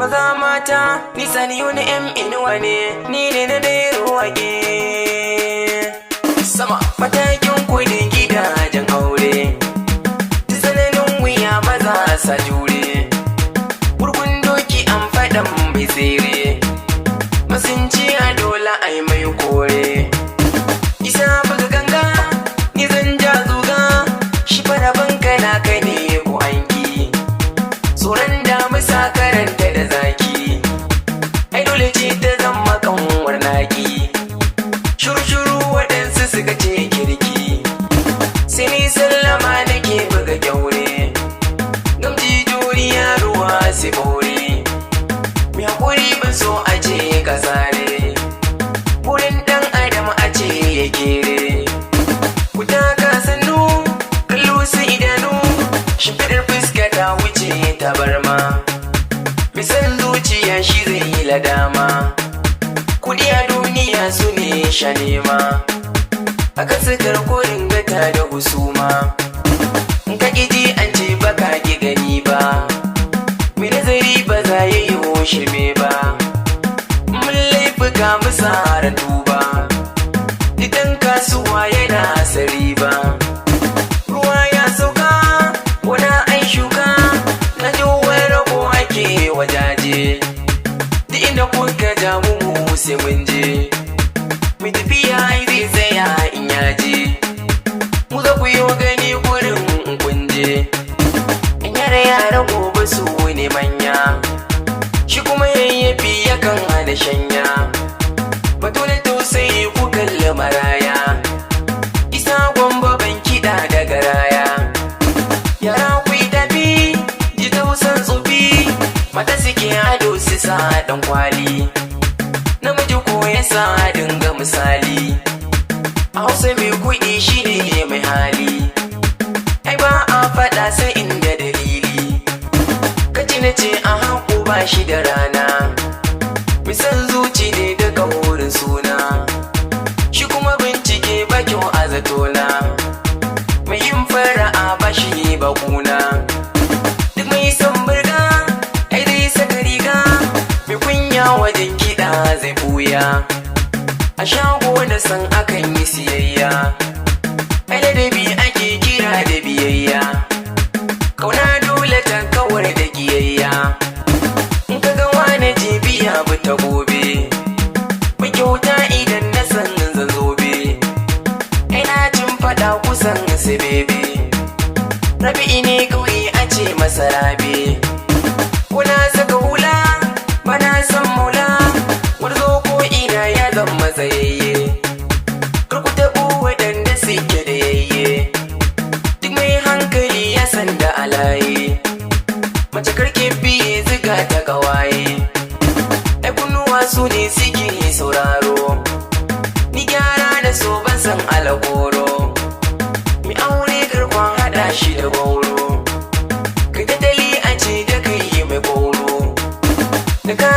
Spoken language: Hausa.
Maza mata, ni Sani Yuni M Inuwa ne, ni ne na dai wake. Sama matakin kudin gidajen aure. Ta tsananin wuya maza sa jure. Gurgun doki an faɗan bai tsere. Masunci a dole ai mai kore. Isa buga ganga, ni zan ja zuga, shi faraban kana kai ne ko anki. Tsoron damusa karanta da zaki, ai dole ce ta zama kanwar naki. Shuru-shuru waɗansu suka ce kirki, sai ni sallama nake buga kyaure. Gamji juriya ruwa sai bore, mai haƙuri ban so a ce kasare. Burin ɗan adam a ce ya kere. Ku taka sannu, kallo su idanu, shimfiɗar fuska ta wuce tabarma. Bisan zuciya shi zai yi ladama. Kudi a duniya su ne shanema. A kasakar korin gata da husuma. In ka ji an ce baka ki gani ba. Mai nazari ba za ya yi shirme ba. Mun laifuka musa duba. Idan kasuwa yana sari ba. Ruwa ya sauka, wani ai shuka, na ji rabo ake wajaje. Duk inda kuka ja mu sai mun je. Mai tafiya ai zai tsaya in yaje. Mu za ku yi gani gurin in kun je. In yara yara gobe su ne manya. Shi kuma yayyafi yakan hana shanya. Batu na tausayi ku kalli maraya. Isa Gwamba ban kiɗa da garaya. Yara ku yi tafi, ji tausan tsofi. Mata suke ado su sa ɗan kwali. Namiji ko ya sa dinga misali. A Hausa mai kuɗi shine mai hali. Ai ba a faɗa sai inda dalili. Kaci na ce a haku ba shi da rana. Misan zuci ne daga wurin suna. Shi kuma bincike ba kyau a zatona. Mai yin fara'a ba shi ba kuna. Duk mai son burga, ai zai saka riga. Mai kunya wajen kiɗa zai buya. A shago na san akan yi siyayya. Ai ladabi ake kira da biyayya. Kauna dole ta kawar da kiyayya. In ka ga wani jibiya bi ta gobe. Mai kyauta idan na san zan zobe. Ina jin faɗa kusan sai bebe. Rabi'i ne kauye a ce masa rabe. Kuna saka hula, bana san mula. Gwarzo ko ina ya zama tsayayye. Kar ku taɓo waɗanda suke da yayye. Duk mai hankali ya san da alaye. Mace karke biye ziga ta kawaye. Ai kunnuwa su ne suke sauraro. Ni gyara da so ban san alakoro. Mi aure karkon haɗa shi da gauro. Kai tattali a ce da kai mai gauro. Da ka